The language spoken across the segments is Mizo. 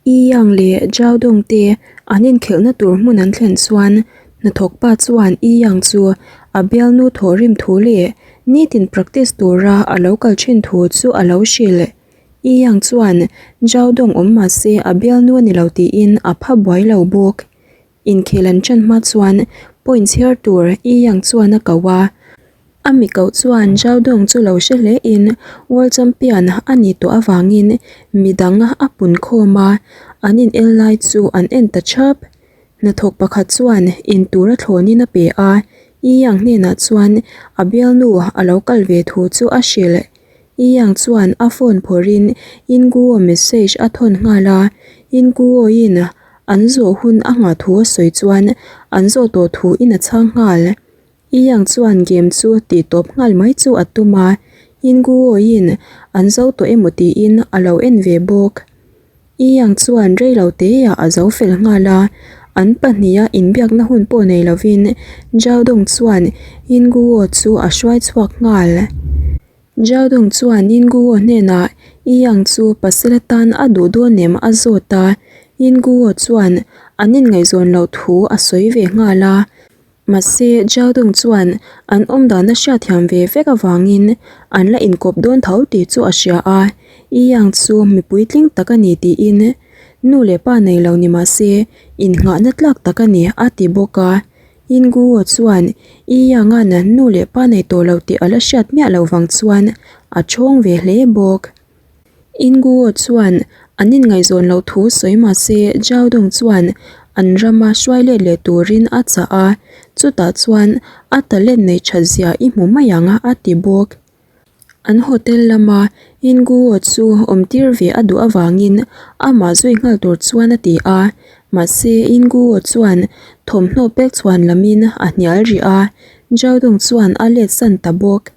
Yi Yang leh Zhao Dong te an inkhelhna tur hmun an thlen chuan hnathawk pa chuan Yi Yang chu a bialnu thawhrim thu leh nitin practice tura a lo kal thin thu chu a lo hrilh. Yi Yang chuan Zhao Dong awm mahse a bialnu a ni lo tiin a pha buai lo bawk. Inkhel an ṭan hma chuan point chhiar tur Yi Yang chuan a ko a. A mi koh chuan Zhao Dong chu lo hre hle in World Champion a ni tawh avangin midang a pun khawm a, an in el lai chu an en ta thap. Hnathawk pakhat chuan in tur a thlawnin a pe a, Yi Yang hnenah chuan a bialnu a lo kal ve thu chu a hrilh. Yi Yang chuan a phone phawrhin In Guo message a thawn nghal a, In Guo in an zawh hun a nghah thu a sawi chuan an zawh tawh thu in a chhang nghal. I Yang chuan game chu tih tawp nghal mai chu a tum a, In Guo-in an zo tawh emaw tiin a lo en ve bawk. I Yang chuan rei lo teah a zo fel nghal a, an pahniha inbiakna hun pawh nei lovin Zhao Dong chuan In Guo chu a hruai chhuak nghal. Zhao Dong chuan In Guo hnenah I Yang chu pasal atan a duh dawn em a zawt a, In Guo chuan an inngaihzawn loh thu a sawi ve nghal a. Mahse, Zhaodong chuan an awmdan a hriatthiam ve vek avangin an la inkawp dawn tho tih chu a hria a, Yi Yang chu mi puitling tak a ni tiin nu leh pa nei lo ni mahse innghahna tlak tak a ni a ti bawk a. Yin Guo chuan Yi Yang-a'n nu leh pa nei tawh lo tih a la hriat miah lo vang chuan a chhawng ve hle bawk. Inguo chuan an inngaihzawn loh thu sawi mah se Zhao Dong chuan an rama hruai let leh turin a chah a, chutah chuan a talent neih that zia i hmu mai ang a ti bawk. An hotel lama Inguo chu awm tir ve a duh avangin amah zui nghal tur chuan a ti a, mahse Inguo chuan thawmhnaw pek chhuan lamin a hnial rih a, Zhao Dong chuan a let san ta bawk.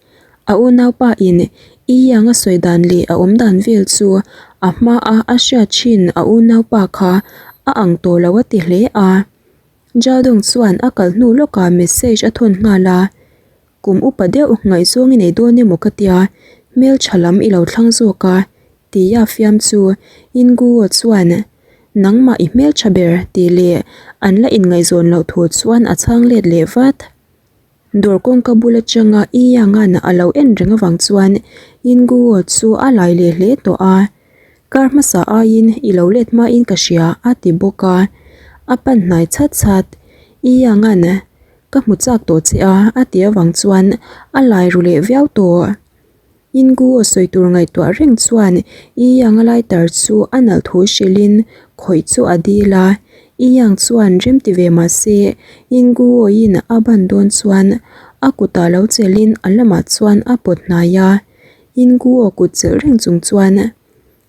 A unaupa in I Yang a sawi dan leh a awm dan vel chu a hma a a hriat thin a unaupa kha a ang tawh lo a ti hle a. Jadong chuan a kal hnu lawkah message a thawn nghal a, Kum upa deuh ngaihzawng i nei dawn emaw ka tia, hmeltha lam i lo thlang zawk a, tia fiam chu Inguo chuan Nangmah i hmeltha ber tih leh an la inngaihzawn loh thu chuan a chhang let leh vat. Dawr kawngka bul atanga I Yang-a'n a lo en reng avang chuan In Guo chu a lai leh hle tawh a. Kar hmasa aiin i lo let hmain ka hria a ti bawk a. A pan hnai chhat chhat. I Yang-a'n ka hmu chak tawh che a a ti avang chuan a lai ru leh viau tawh. Ingu a sawi tur ngaihtuah reng chuan I Yang a lighter chu a nalh thu hrilhin khawih chu a dil a, I Yang chuan rem ti ve mah se Ingu awiin a ban dawn chuan a kutah lo chelhin a lamah chuan a pawt hnai a, Ingu aw kut chelh reng chung chuan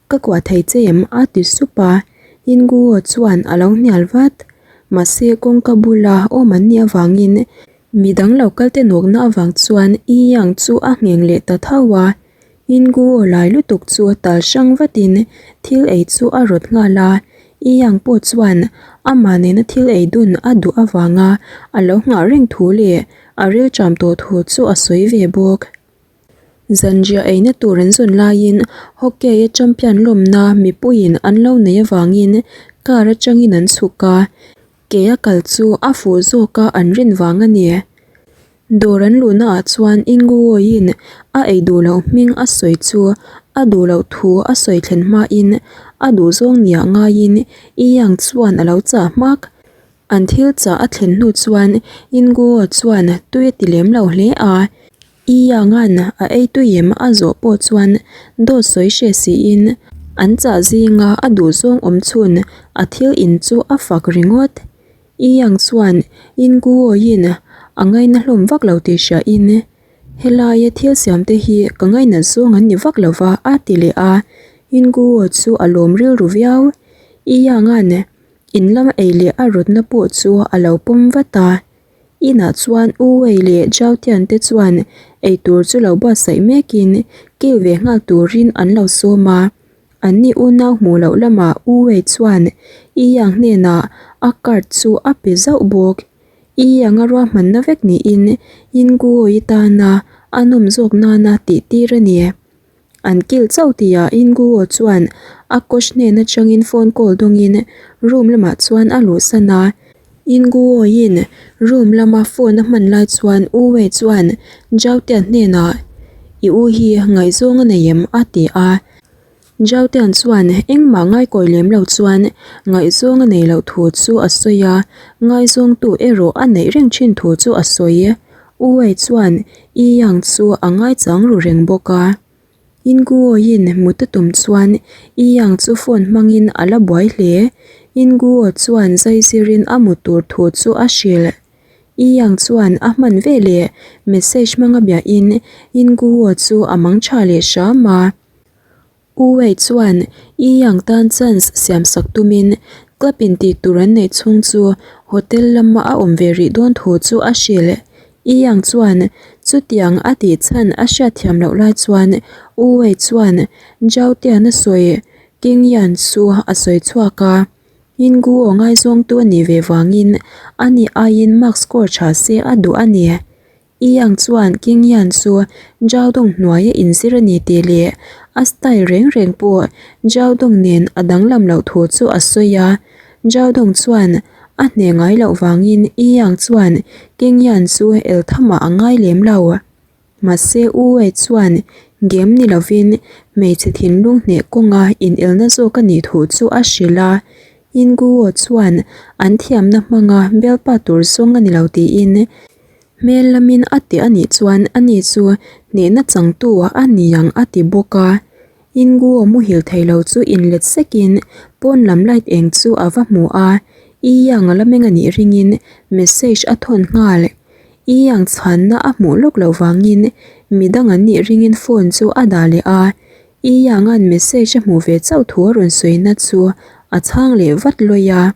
Ka kuah thei che em? a ti sup a, Ingu aw chuan a lo hnial vat. Mahse kawngka bula awm an nih avangin Midang lo kal te nawkna avang chuan I Yang chu a ngheng leh ta tho a, In Guo lai lutuk chu tal hrang vatin thil ei chu a rawt nghal a, I Yang pawh chuan amah nena thil ei dun a duh avanga a lo nghah reng thu leh a rilṭam tawh thu chu a sawi ve bawk. Zanriah eina tur an zawn laiin hockey a champion lawmna mipuiin an lo neih avangin car atangin an chhuk a, Ke a kal chu a fuh zawk a an rin vang a ni. Dawr an luhna ah chuan Inguoin a ei duh loh hming a sawi chu a duh loh thu a sawi thlen hmain a duh zawng nia ngaiin Iyang chuan a lo chah hmak. An thil chah a thlen hnu chuan Inguo chuan tui a ti lem lo hle a. I Yangan a ei tui em a zawh pawh chuan dawt sawi hre siin an chah zinga a duhzawng awm chhun a thil in chu a fak ringawt. I Yang chuan In Guoin a ngaina hlawm vak lo tih hriain helaia thil siam te hi ka ngainat zawng an ni vak lo va a ti leh a, In Guo chu a lawm rilru viau. I Yangan in lam ei leh a rawtna pawh chu a lo pawm vat a. Inah chuan U Wei leh Zhao Tian te chuan eitur chu lo buatsaih mekin kil ve nghal turin an lo sawm a. Anni unau hmuh loh lamah U Wei chuan Yi Yang hnenah a card chu a pe zauh bawk. Yi Yang a ruahmanna vek niin Yin Guo-i tana a nawm zawk nana tih tir a ni. An kil chauh tihah Inguo chuan a coach hnen atangin phone call dawngin room lamah chuan a luhsan a. Inguoin room lama phone a hman lai chuan U Wei chuan Zhaotian hnenah, I u hi ngaihzawng a nei em? a ti a. Zhaotian chuan engmah ngaikawi lem lo chuan ngaihzawng a nei loh thu chu a sawi a, ngaizawngtu erawh a neih reng thin thu chu a sawi. U Wei chuan Yi Yang chu a ngaichang ru reng bawk a. In Guo-in mut a tum chuan Yi Yang chu phone hmangin a la buai hle. In Guo chuan zaizirin a mut tur thu chu a hrilh. Yi Yang chuan a hman veleh message hmanga biahin In Guo chu a mang tha leh hram a. U Wei chuan Yi Yang tan chance siam sak tumin club in tih tur an neih chhung chu hotel lama a awm ve rih dawn thu chu a hrilh. Yi Yang chuan chutiang a tih chhan a hriat thiam loh lai chuan U Wei chuan Zhao Tian a sawi King Yan chu a sawi chhuak a. Yin Guo ngaizawngtu a nih ve vangin ani aiin mark score tha se a duh a ni. I Yang chuan King Yan chu Zhao Dong hnuaia inzir a ni tih leh a style reng reng pawh Zhao Dong nen a danglam loh thu chu a sawi a. Zhao Dong chuan a hneh ngai loh vangin I Yang chuan King Yan chu el thamah a ngai lem lo. Mahse U Wei chuan game ni lovin hmeichhe thinlung hneh kawnga inelna zawk a nih thu chu a hrilh a. Yin Guo chuan an thiamna hmanga bialpa tur zawng a ni lo tiin Hmel lamin a ti a nih chuan ani chu hnehna changtu a ni ang a ti bawk a. Inguo muhil thei lo chu inlet sekin pawn lam light eng chu a va hmu a, I Yang a la meng a nih ringin message a thawn nghal. I Yang chhanna a hmuh lawk loh vangin midang an nih ringin phone chu a dah leh a, I Yang-a'n message a hmuh ve chauh thu a rawn sawina chu a chhang leh vat lawi a.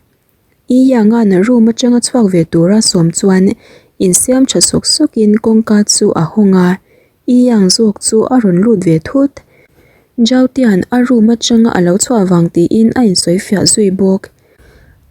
I Yangan room atanga chhuak ve tura sawm chuan insiam tha sawk sawkin kawngka chu a hawng a, I Yang zawk chu a rawn lut ve thut. Zhao Tian a room atanga a lo chhuah vang tiin a insawi fiah zui bawk.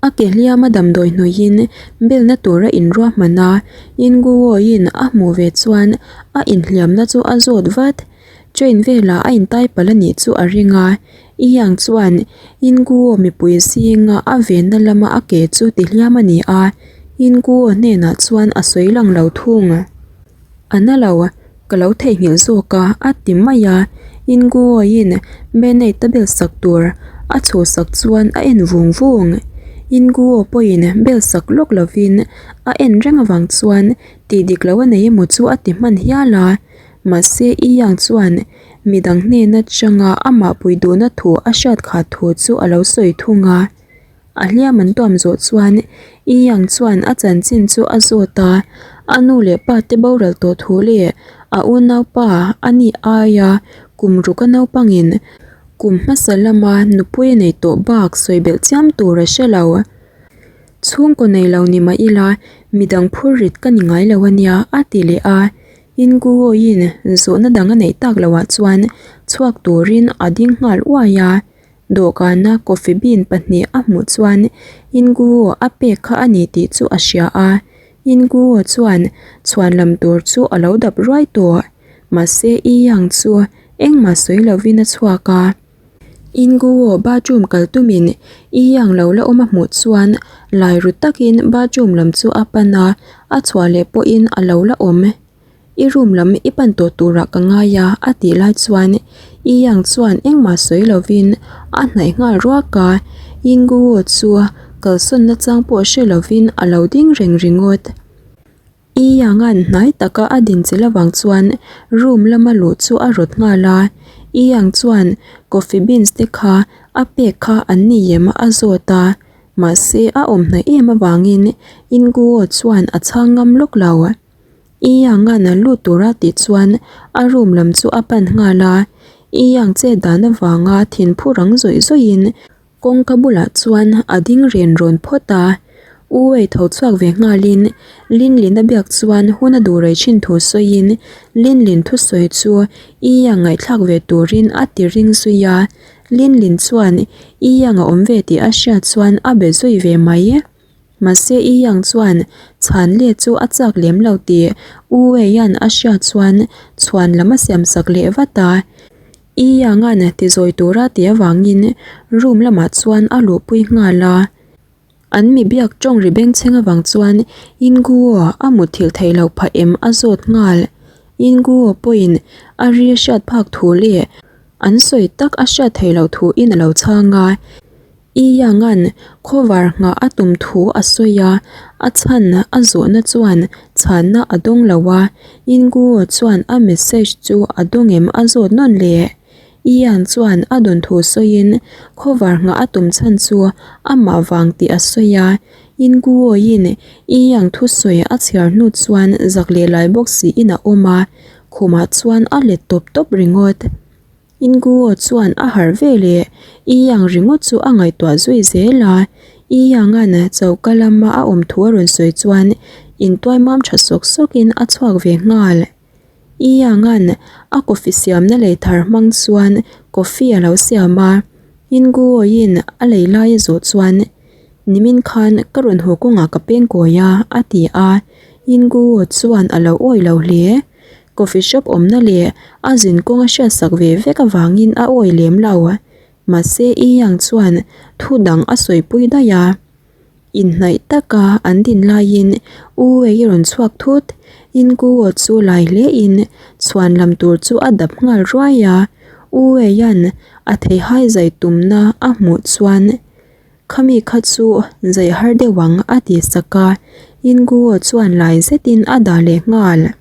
A ke hliama damdawi hnuaiin belna tura inruahman a, In Guo-in a hmuh ve chuan a inhliamna chu a zawt vat. Train velah a intai palh a nih chu a ring a, I Yang chuan In Guo mipui zinga a venna lama a ke chu ti hliam a ni a, In Guo hnenah chuan a sawi lang lo thung. A na lo, ka lo theihnghilh zawk a, a ti mai a, In Guo in Band-aid a bel sak tur a chhuhsak chuan a en vung vung. In Guo pawhin bel sak lawk lovin a en reng avang chuan tih dik lo a nei emaw chu a ti hman hial a. Mahse I Yang chuan midang hnen atanga amah pui duhna thu a hriat khat thu chu a lo sawi thung a. A hliam an tuam zawh chuan I Yang chuan a chanchin chu a zawt a, a nu leh pa te boral tawh thu leh a unaupa a nih aia kum ruka naupangin kum hmasa lama nupui a nei tawh bak sawi belh chiam tur a hre lo. Chhungkaw nei lo ni mah ila midang phur rit ka ni ngai lo a nia a ti leh a. Inguoin zawhna dang a neih tak loh ah chuan chhuak turin a ding nghal uai a, dawhkana coffee bean pahnih a hmuh chuan Inguo a pek kha a ni tih chu a hria a, Inguo chuan chhuan lam tur chu a lo dap ruai tawh, mahse I Yang chu engmah sawi lovin a chhuak a. Inguo bathroom kal tumin I Yang lo la awm a hmuh chuan lai ru takin bathroom lam chu a pan a, a chhuah leh pawhin a lo la awm. I room lam i pan tawh turah ka ngai a a tih lai chuan I Yang chuan engmah sawi lovin a hnaih nghal ruak a, Inguo chu kalsawn nachang pawh hre lovin a lo ding reng ringawt. I Yang-a'n hnai taka a din chilh avang chuan room lama luh chu a rawt nghal a, I Yang chuan coffee beans te kha a pek kha an ni em a zawt a, mahse a awm hnaih em avangin In Guo chuan a chhang ngam lawk lo. I Yang-a'n a lut tura tih chuan a room lam chu a pan nghal a, I Yang chet dan avanga thinphu rang zawih zawihin Kawngka bulah chuan a ding ren rawn phawt a, U Wei tho chhuak ve nghalin Lin Lin a biak chuan hun a duh rei thin thu sawiin Lin Lin thusawi chu I Yang ngaihthlak ve turin a ti ring zui a, Lin Lin chuan I Yang a awm ve tih a hriat chuan a be zui ve mai. Mahse I Yang chuan chhan let chu a chak lem lo tih U Wei-a'n a hriat chuan chhuan lam a siamsak leh vat a. I Yang-a'n ti zawi tura ti avangin room lamah chuan a luhpui nghal a. An mi biak tawng ri bengchheng avang chuan Inguo a mutthilh theih loh phah em a zawt nghal. Inguo pawhin a ri a hriat phak thu leh an sawi tak a hriat theih loh thuin a lo chhang a. I Yang-a'n khawvar nghah a tum thu a sawi a, a chhan a zawhna chuan chhanna a dawng lo a. Inguo chuan a message chu a dawng em a zawt nawn leh. Ian chuan a dawn thu sawiin khawvar nghah a tum chhan chu amah vang tih a sawi a, Inguoin Iang thusawi a chhiar hnu chuan zak leh lai bawk siin a awm a, khumah chuan a let tawp tawp ringawt. Inguo chuan a harh ve leh Iang ringawt chu a ngaihtuah zui zel a, Ianga'n choka lama a awm thu a rawn sawi chuan intuai mam tha sawk sawkin a chhuak ve nghal. I Yang-a'n a coffee siamna lei thar hmang chuan coffee a lo siam a, Inguoin a lei lai a zawh chuan, Nimin khan ka rawn haw kawngah ka peng kawi a, a ti a. Inguo chuan a lo awi lo hle. Coffee shop awmna leh a zin kawng a hriatsak ve vek avangin a awi lem lo. Mahse I Yang chuan thu dang a sawipui daih a. Inhnaih taka an din laiin U Wei rawn chhuak thut. In Guo chu lai hlein chhuan lam tur chu a dap nghal ruai a. U Weia'n a theihai zai tumna a hmuh chuan, Khami kha chu zai har deuh ang a ti sak a. In Guo chuan lai zetin a dah leh nghal.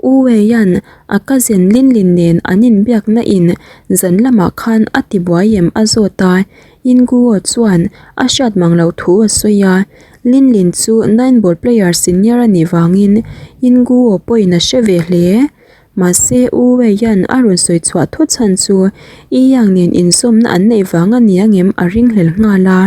U Weia'n a cousin Linlin nen an inbiakna in zan lamah khan a ti buai em a zawt a, In Guo chuan a hriat mang loh thu a sawi a, Linlin chu nine ball player senior a nih vangin In Guo pawhin a hre ve hle. Mahse U Weia'n a rawn sawi chhuah thut chhan chu I Yang nen inzawmna an neih vang a ni angem a ringhlel nghal a.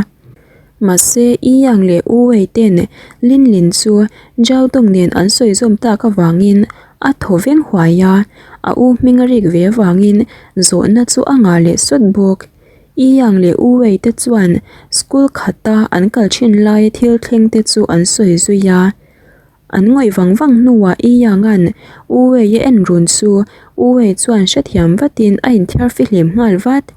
Mahse, Yi Yang leh Wu Wei ten Lin Lin chu Zhao Dong nen an sawi zawm tak avangin a thaw veng huai a, a u hming a rik ve avangin zawhna chu a ngah leh sawt bawk. Yi Yang leh Wu Wei te chuan school khata an kal thin laia thil thleng te chu an sawi zui a. An ngawih vang vang hnuah I Yang-a'n U Wei a en run chu U Wei chuan hrethiam vatin a inthiar fihlim nghal vat.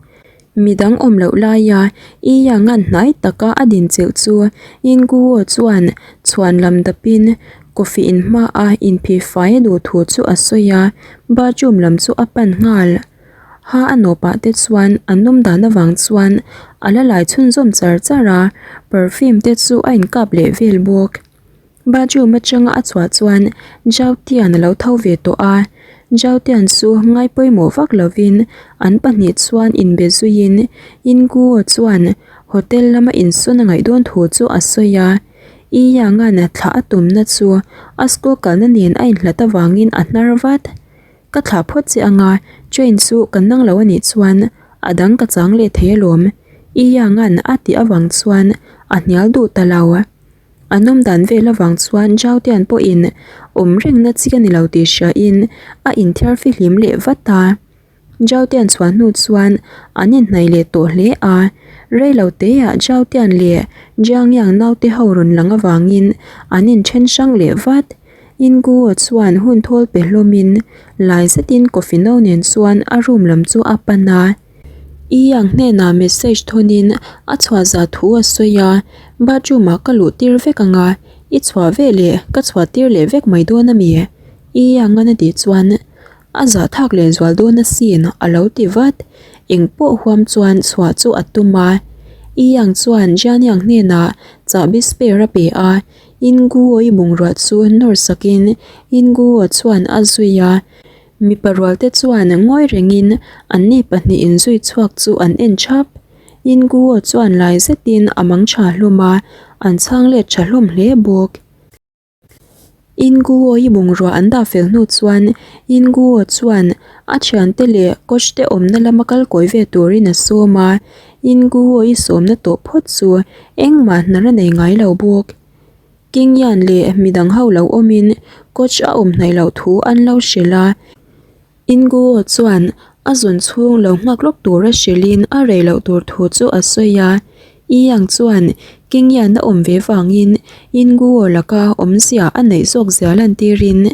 Midang awm loh laia I Yang-a'n hnai taka a din chilh chu In Guo chuan chhuan lam dapin coffee in hmaah inphih fai a duh thu chu a sawi a, bathroom lam chu a pan nghal. Ha a nawpah te chuan a nawm dan avang chuan a la lai chhunzawm char char a, perfume te chu a inkap leh vel bawk. Bathroom atanga a chhuah chuan Zhaotian a lo tho ve tawh a, Zhaotian chu ngai pawimawh vak lovin an pahnih chuan inbe zuiin Inguo chuan hotel lama insawn a ngaih dawn thu chu a sawi a, I Yang-a'n thlah a tumna chu a school kalna nen a inhlat avangin a hnar vat. Ka thlah phawt che anga train chu kan nang lo anih chuan a dang ka chang leh thei alawm, I Yang-a'n a tih avang chuan a hnial duh ta lo. An awm dan vel avang chuan Zhaotian pawhin awm rengna chi a ni lo tih hriain a inthiar fihlim leh vat a. Zhaotian chhuah hnu chuan an inhnaih leh tawh hle a, rei lo teah Zhaotian leh Jiangyang naute ho rawn lang avangin an inthen hrang leh vat. Inguo chuan hun thawl pe hlawmin lai zetin coffee no nen chuan a room lam chu a pan a. I Yang hnenah message thawnin a chhuah zah thu a sawi a, bathroom ah ka luh tir vek ang a, i chhuah ve leh ka chhuah tir leh vek mai dawn a mi? I Yang an a tih chuan a zah thak leh zual dawn asin a lo ti vat, eng pawh huam chuan chhuah chu a tum a. I Yang chuan Jian Yang hnenah chahbi spare a pe a, In Guo-i bungrua chu nawr sakin In Guo chuan a zui a. Mipa rualte chuan ngawi rengin anni pahnih inzui chhuak chu an en thap. Inguo chuan lai zetin a mang tha hlawm a, an chhang let tha hlawm hle bawk. Inguo-i bungrua an dah fel hnu chuan Inguo chuan a thiante leh coach te awmna lama kal kawi ve turin a sawm a, Inguo-i sawmna tawh phawt chu engmah hnar a nei ngai lo bawk. Kingyan leh midang ho lo awmin coach a awm hnaih loh thu an lo hrilh a, Inguo chuan a zawn chhung lo nghak lawk tura hrilhin a rei loh tur thu chu a sawi a, Yiyang chuan Kingyan a awm ve vangin Inguo laka awmzia a neih zawk zia lantirin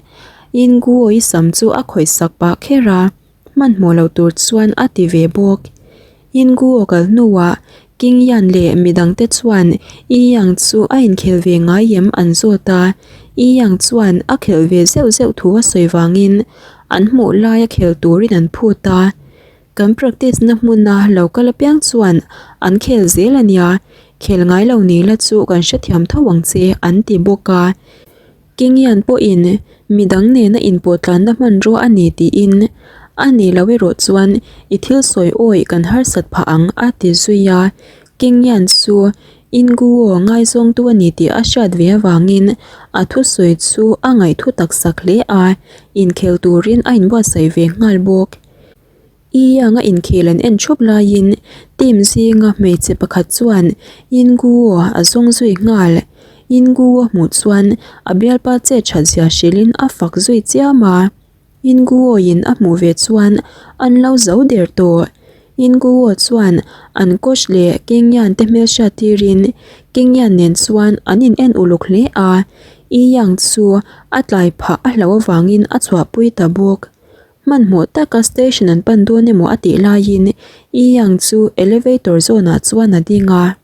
Inguo-i sam chu a khawih sak pah kher a. Hmanhmawh lo tur chuan a ti ve bawk. Ingu kal hnuah King Yan leh midangte chuan Yi Yang chu a inkhel ve ngai em an zawt a, Yi Yang chuan a khelh ve zeuh zeuh thu a sawi vangin an hmuh laia khel turin an phut a. Kan practice na hmuna lo kal apiang chuan an khel zel a nia, khel ngai lo ni la chu kan hrethiam tho ang che an ti bawk a. Kingian pawhin midang nena inpawhtlanna hmanrua a ni tiin, A ni lo erawh chuan i thil sawi awih kan harsat phah ang a ti zui a. Kingian chu Inguo ngaizawngtu a ni tih a hriat ve avangin a thusawi chu a ngaihthu taksak hle a, inkhel turin a inbuatsaih ve nghal bawk. I Yang a inkhel an en thup laiin team zinga hmeichhe pakhat chuan Yin Guo a zawng zui nghal. Yin Guo hmuh chuan a bialpa chet that zia hrilhin a fak zui chiam a. Yin Guo in a hmuh ve chuan an lo zo der tawh. Yin Guo chuan an coach leh Keng Yan te hmelhriat tirin Keng Yan nen chuan an in en uluk hle a. I Yang chu a tlai phah a hlauh avangin a chhuahpui ta bawk. Hmanhmawh taka station an pan dawn emaw a tih laiin Yi Yang chu elevator zawnah chuan a ding a.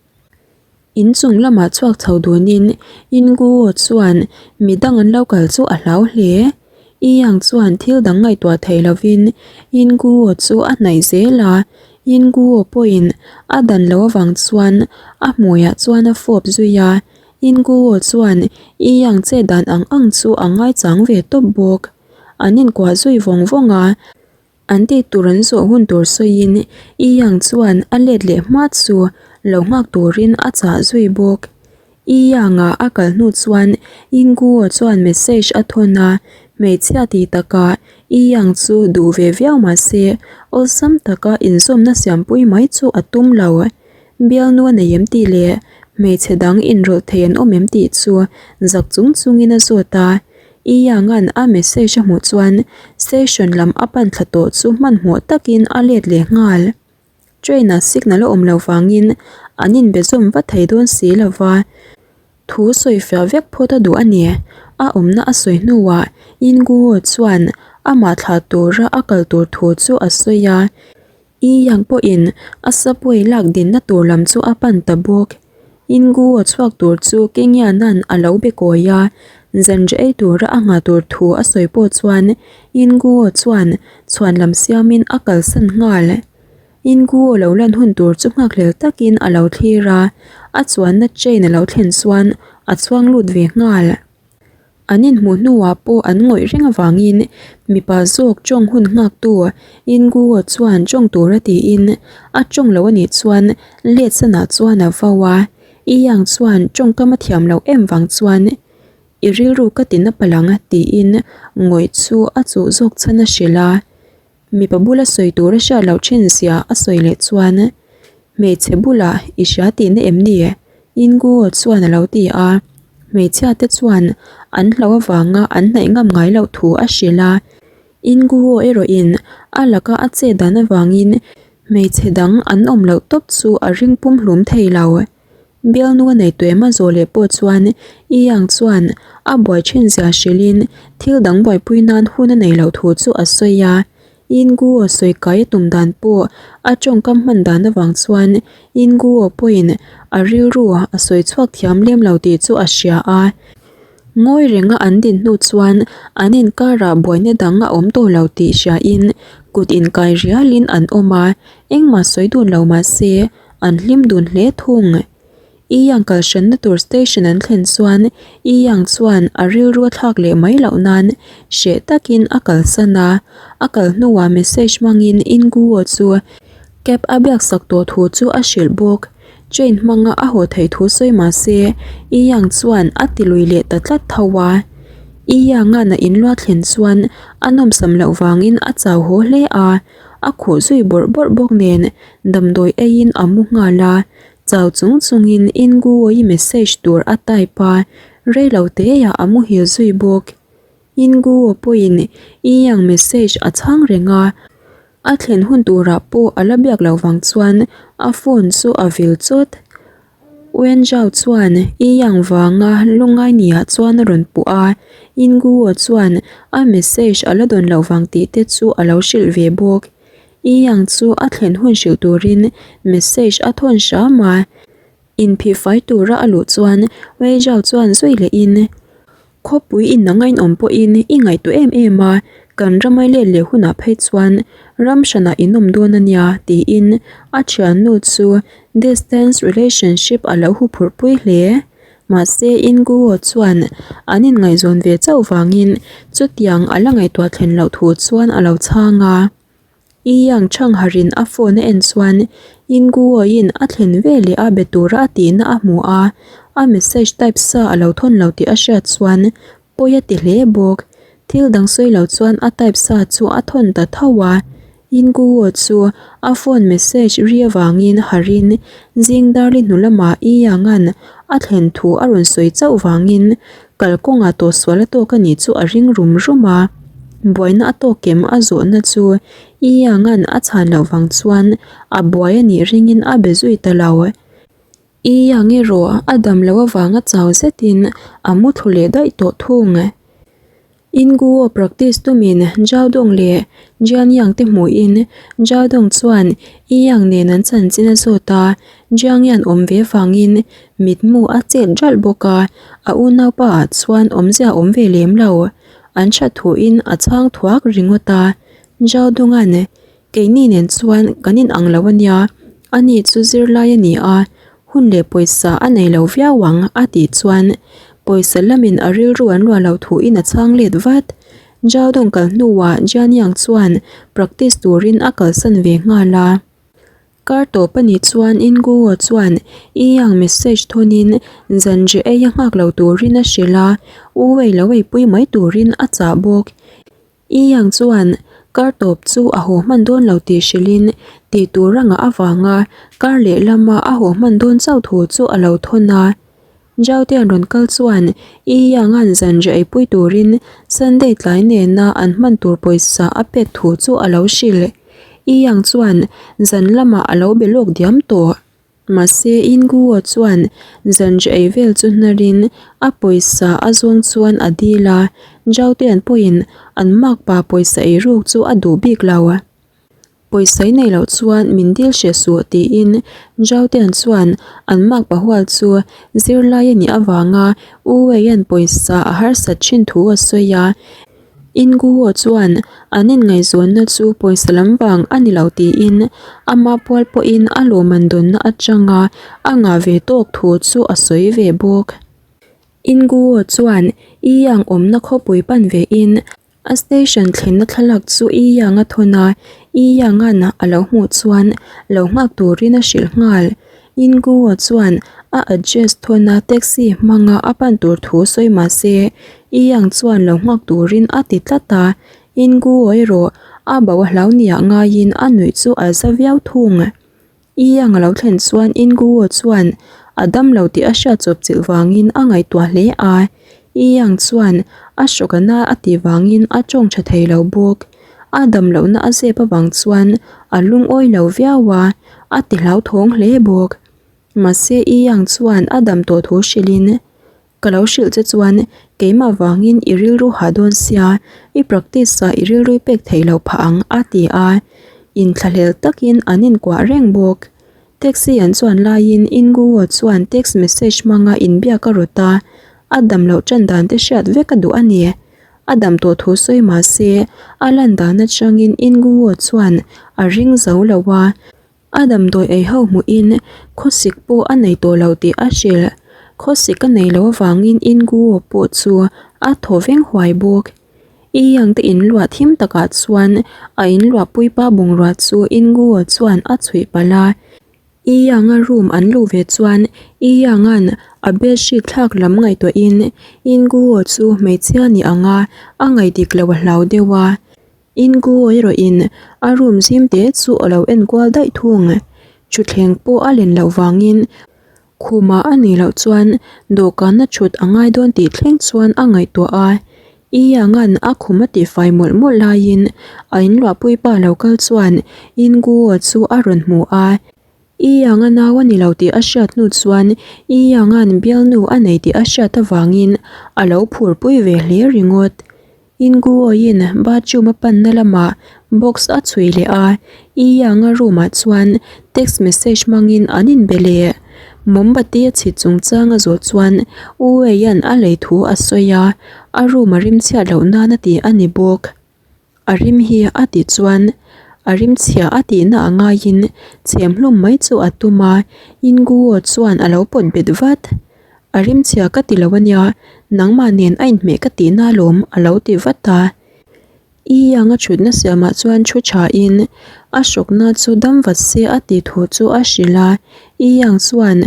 In chung lamah chhuak chho dunin Yin Guo chuan mi dang an lo kal chu a hlau hle. Yi Yang chuan thil dang ngaihtuah thei lovin Yin Guo chu a hnaih zel a, Yin Guo pawhin a dan lo avang chuan a hmuiah chuan a fawp zui a, Yin Guo chuan Yi Yang chet dan ang ang chu a ngaichang ve tawp bawk. An inkuah zui vawng vawng a, an tih tur an zawh hun tur sawiin Yi Yang chuan a let leh hma chu lo nghak turin a chah zui bawk. Yi Yang-a a kal hnu chuan Yin Guo chuan message a thawn a, hmeichhia ti takah Yi Yang chu duh ve viau mah se awlsam taka inzawmna siampui mai chu a tum lo. Bialnu a nei em tih leh hmeichhe dang inrawlh thei an awm em tih chu zak chung chungin a zawt a. I Yangan a message a hmuh chuan station lam a pan thla tawh chu hmanhmawh takin a let leh nghal. Train ah signal a awm loh vangin an inbe zawm va thei dawn si lo va, thu sawi fiah vek phawt a duh a ni. A awmna a sawi hnuah Yin Guo chuan amah thlah tura a kal tur thu chu a sawi a. I Yang pawhin a subway lak dinna tur lam chu a pan ta bawk. Ingu a chhuak tur chu Kengiana'n a lo be kawi a, zanriah ei tura a nghah tur thu a sawi pawh chuan Ingu chuan chhuan lam siamin a kalsan nghal. Ingu lo lan hun tur chu nghakhlel takin a lo thlir a, a chuanna train a lo thlen chuan a chhuang lut ve nghal. An inhmuh hnuah pawh an ngawih reng avangin mipa zawk tawng hun nghaktu Inguo chuan tawng tura tiin a tawng lo anih chuan let sanah chuan a vau a, I Yang chuan tawngkam a thiam loh em vang chuan i rilru ka ti na palh ang tiin ngawih chu a chuh zawk chhan a hrilh a. Mipa bula sawi tur a hriat loh thin zia a sawi leh chuan hmeichhe bulah i hria tihna em ni? Inguo chuan a lo ti a, hmeichhia te chuan an hlauh avanga an hnaih ngam ngai loh thu a hrilh a, Inguo erawhin a laka a chet dan avangin hmeichhe dang an awm loh tawp chu a ring pumhlum thei lo. Bialnu a nei tuem a zawh leh pawh chuan I Yang chuan a buai thin zia hrilhin thil dang buaipui nan hun a nei loh thu chu a sawi a. Yin Guo sawi kai a tum dan pawh a tawngkam hman dan avang chuan Yin Guo pawhin a rilru a sawi chhuak thiam lem lo tih chu a hria a. Ngawi renga an din hnu chuan an inkarah buaina dang a awm tawh lo tih hriain kut inkai rialin an awm a, engmah sawi dun lo mah se An hlim dun hle thung. I Yang kal hranna tur station an thlen chuan I Yang chuan a rilru a thlak leh mai loh nan hreh takin a kalsan a. A kal hnuah message hmangin In Guo chu cab a biaksak tawh thu chu a hrilh bawk. Train hmanga a haw theih thu sawi mah se I Yang chuan a ti lui leh ta tlat tho a. I Yang-a'n a inluah thlen chuan a nawmsam loh vangin a chau haw hle a. A khuh zui bawrh bawrh bawk nen damdawi eiin a mu nghal a, chau chung chungin Inguoi message tur a type a, reilo teah a muhil zui bawk. Inguo pawhin Iyang message a chhang reng a, a thlen hun turah pawh a la biak loh vang chuan a phone chu a vil chawt. Wen Zhao chuan Yi Yang vanga lungngai niah chuan a rawn puh a, Yin Guo chuan a message a la dawn loh vang tih te chu a lo hrilh ve bawk. Yi Yang chu a thlen hun hrilh turin message a thawn hram a. Inphihfai tura a luh chuan Wei Zhao chuan zui lehin, Khawpui in anga inawm pawhin i ngaihtuah em em a, kan ramai let leh hunah phei chuan ram hranah in awm dawn a nia tiin a thiannu chu distance relationship a lo huphurh pui hle. Mahse Inguo chuan an inngaihzawn ve chauh vangin chutiang a la ngaihtuah thlen loh thu chuan a lo chhang a. I Yang Changharin a phone a en chuan In Guoin a thlen ve leh a be tura a tihna a hmu a, a message type sa a lo thawn lo tih a hriat chuan pawi a ti hle bawk. Thil dang sawi lo chuan a type sa chu a thawn ta tho a. In Guo chu a phone message ri avangin harin zing darli hnu lamah I Yangan a thlen thu a rawn sawi chauh vangin kalkawngah tawhsual a tawk a nih chu a ring rum rum a. Buaina a tawk kem a zawhna chu I Yangan a chhan loh vang chuan a buai a nih ringin a be zui ta lo. I Yang erawh a dam loh avanga chau zetin a mu thlu leh daih tawh thung. Inguo practice tumin Zhao Dong leh Jian Yang te hmuhin Zhao Dong chuan Yi Yang nen an chanchin a zawt a, Jiang Yan awm ve vangin mitmu a chet ralh bawk a, a unaupa ah chuan awmzia awm ve lem lo. An tha thuin a chhang thuak ringawt a, Zhao Dong-a'n Keini nen chuan kan inang lo a nia, ani chu zirlai a ni a, hun leh pawisa a nei lo viau ang a tih chuan pawisa lamin a rilru an ruah loh thuin a chhang let vat. Zhao Dong kal hnuah Jian Yang chuan practice turin a kalsan ve nghal a. Kar tawp a nih chuan In Guo chuan Yi Yang message thawnin zanri ei a nghak lo turin a hrilh a, U Wei lo eipui mai turin a chah bawk. I Yang chuan kar tawp chu a haw hman dawn lo tih hrilhin tih tur a ngah avanga kar lehlama a haw hman dawn chauh thu chu a lo thawn a. Zhao te an rawn kal chuan I Yang-a'n zanriah eipui turin Sunday tlai nena an hman tur pawisa a pek thu chu a lo hrilh. I Yang chuan zan lamah a lo be lawk diam tawh. Mahse, Inguo chuan zanriah ei vel chu hnarin a pawisa a zawng chuan a dil a, Zhaotian pawhin an makpa pawisa ei ruk chu a duh bik lo. Pawisa i neih loh chuan min dil hreh suh tiin Zhaotian chuan an makpa hual chu zirlai a nih avanga U Weian pawisa a harsat thin thu a sawi a. Inguo chuan an inngaihzawnna chu pawisa lam vang a ni lo tiin ama pual pawhin a lawmman dawnna atanga a ngah ve tawk thu chu a sawi ve bawk. Inguo chuan Yiyang awmna khawpui pan vein a station thlenna thlalak chu Yiyang a thawn a, Yiyanga'n a lo hmuh chuan lo nghak turin a hrilh nghal. Inguo chuan a address thawn a taxi hmanga a pan tur thu sawi mah se, Iyang chuan lo nghak turin a ti tlat a, Inguo erawh a bo a hlau niah ngaiin a nuih chu a za viau thung. Iyang a lo thlen chuan Inguo chuan a dam lo tih a hriat chawp chilh vangin a ngaihtuah hle a, Iyang chuan a hrawk a na a tih vangin a tawng tha thei lo bawk. A dam lohna a zep avang chuan a lungawi lo viau a, a ti hlauthawng hle bawk. Mahse I Yang chuan a dam tawh thu hrilhin, Ka lo hrilh che chuan keimah vangin i rilru hah dawn sia, i practice ah i rilru i pek theih loh phah ang a ti a. Inthlahlel takin an inkuah reng bawk. Taxi an chuan laiin Inguo chuan text message hmanga inbiak a rawt a, a dam loh tan dan te hriat vek a duh a ni. A dam tawh thu sawi mah se, a lan dan atangin Inguo chuan a ring zo lo a. A damdawi ei ho hmuhin khawsik pawh a nei tawh lo tih a hrilh. Khawsik a nei lo avangin Inguo pawh chu a thaw veng huai bawk. I Yang te inluah thim takah chuan a inluahpui pa bungrua chu Inguo chuan a chhuih palh a. I Yang-a room an luh ve chuan I Yang-a'n a bedsheet thlak lam ngaihtuahin Inguo chu hmeichhia ni anga a ngaih dik loh a hlau deuh a. Inguo erawhin a room zim te chu a lo enkual daih thung. Thutthleng pawh a len loh vangin Khumah a nih loh chuan dawhkana thut a ngai dawn tih thleng chuan a ngaihtuah a, I Yangan a khum a tihfai mawlh mawlh laiin a inluahpui pa lo kal chuan Inguo chu a rawn hmu a. I Yang-a nau a ni lo tih a hriat hnu chuan I Yang-a'n bialnu a nei tih a hriat avangin a lo phurpui ve hle ringawt. Inguoin bathroom a panna lamah box a chhui leh a, I Yang-a room-ah chuan text message hmangin an inbe leh. Mombati a chhit chungchang a zawh chuan U Wei-a'n a lei thu a sawi a, a room a rimchhiat loh nan a ti a ni bawk. A rim hi a tih chuan a rim chhia a tihna a ngaiin chhem hlum mai chu a tum a, Inguo chuan a lo pawt bet vat. A rim chhia ka ti lo a nia, nangmah nen a inhmeh ka tihna alawm a lo ti vat a. I Yang a thutna siamah chuan thu thain a hrawkna chu dam vat se a tih thu chu a hrilh a, I Yang chuan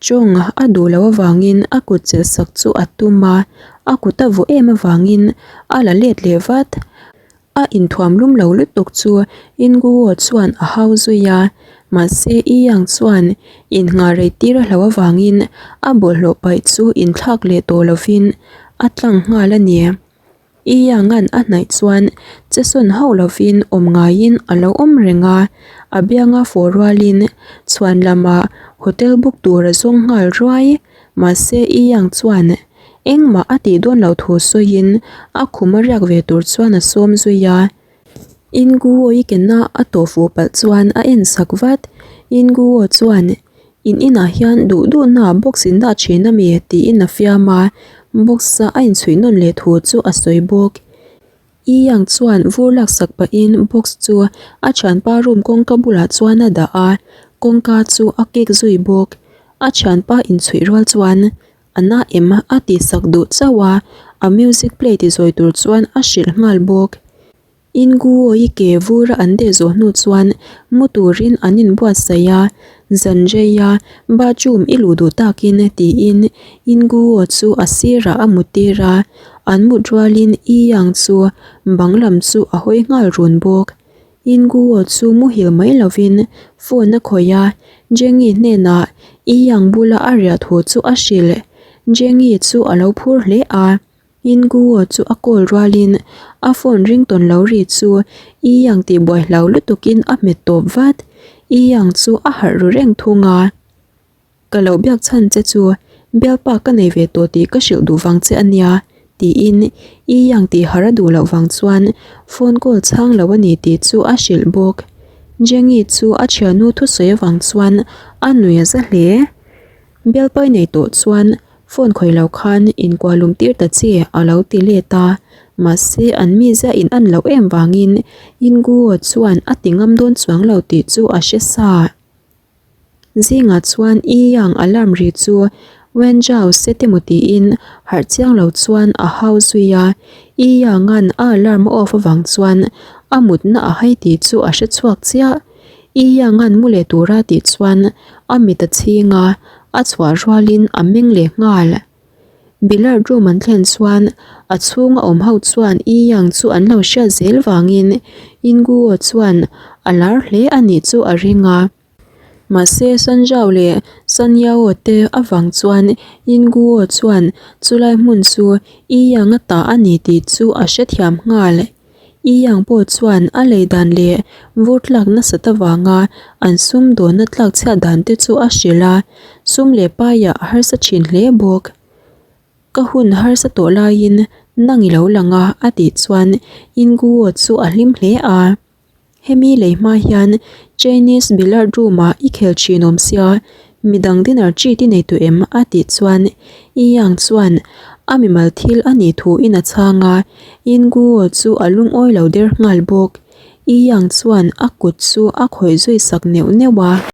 Chawng a duh loh avangin a kut chelh sak chu a tum a, a kut a vuah em avangin a la let leh vat. A inthuam lum lo lutuk chu Inguo chuan a hau zui a, mahse I Yang chuan innghah rei tir a hlauh avangin a bawlhhlawh paih chu inthlak leh tawh lovin a tlang nghal a ni. I Yangan a hnaih chuan chesawn hauh lovin awm ngaiin a lo awm reng a, a bianga fawh rualin chhuan lamah hotel book tur a zawng nghal ruai. Mahse I Yang chuan engmah a tih dawn loh thu sawiin a khum a riak ve tur chuan a sawm zui a. Inguo i kena a tawh fuh palh chuan a en sak vat. Inguo chuan In inah hian duh duhna box in dah thin a mi? tiin a fiam a, box a a inchhuih nawn leh thu chu a sawi bawk. I Yang chuan vur laksak pahin box chu a thianpa room kawngka bulah chuan a dah a, kawngka chu a kik zui bawk. A thianpa inchhuih rual chuan a na em a tihsak duh chauh a, a music play ti zawi tur chuan a hrilh nghal bawk. Inguoi ke vura an deh zawh hnu chuan mu turin an inbuatsaih a, zan reia bathroom i luh duh takin tiin Inguo chu a sirah a muttir a, an mut rualin I Yang chu bang lam chu a hawi nghal run bawk. Inguo chu muhil mai lovin phone a khawih a, Jengi hnenah I Yang bula a riah thu chu a hrilh. Jengi chu a lo phur hle a. Inguo chu a call rualin a phone ringtawn lo ri chu I Yang tih buai hlau lutukin a hmet tawp vat. I Yang chu a harh ru reng thung a. Ka lo biak chhan che chu bialpa ka nei ve tawh tih ka hrilh duh vang che a nia tiin I Yang tih harh a duh loh vang chuan phone call chhang lo a ni tih chu a hrilh bawk. Jengi chu a thiannu thusawi avang chuan a nui a za hle. Bialpai nei tawh chuan phone khawih lo khan inkuah lum tir ta che a lo ti let a, mahse an mizia in an loh em vangin Inguo chuan a ti ngam dawn chuang lo tih chu a hre sa. Zingah chuan I Yang alarm ri chu Wenzhou set emaw tiin harh chiang lo chuan a hau zui a, I Yang-a'n a alarm a off avang chuan a mutna a hai tih chu a hre chhuak chiah. I Yang-a'n mu leh tura tih chuan a mit a chhing a, a chhuah rualin a meng leh nghal. Billiard room an thlen chuan a chhunga awm ho chuan I Yang chu an lo hriat zel vangin Inguo chuan a lar hle a nih chu a ring a. Mahse San Zhao leh San Yao te avang chuan Inguo chuan chulai hmun chu I Yang-a ta a ni tih chu a hrethiam nghal. I Yang pawh chuan a lei dan leh vur tlak nasat avanga an sum dawnna tlak chhiat dan te chu a hrilh a, sum leh paiah a harsa thin hle bawk. Ka hun harsa tawh laiin nang i lo lang a a tih chuan Inguo chu a hlim hle a. Hemi lei hma hian Chinese billiard room ah i khel thin awm sia, midang dinner treat i nei tawh em? a tih chuan I Yang chuan a mimal thil a nih thu in a chhang a, In Guo chu a lungawi lo der nghal bawk. I Yang chuan a kut chu a khawih zui sak neuh neuh a.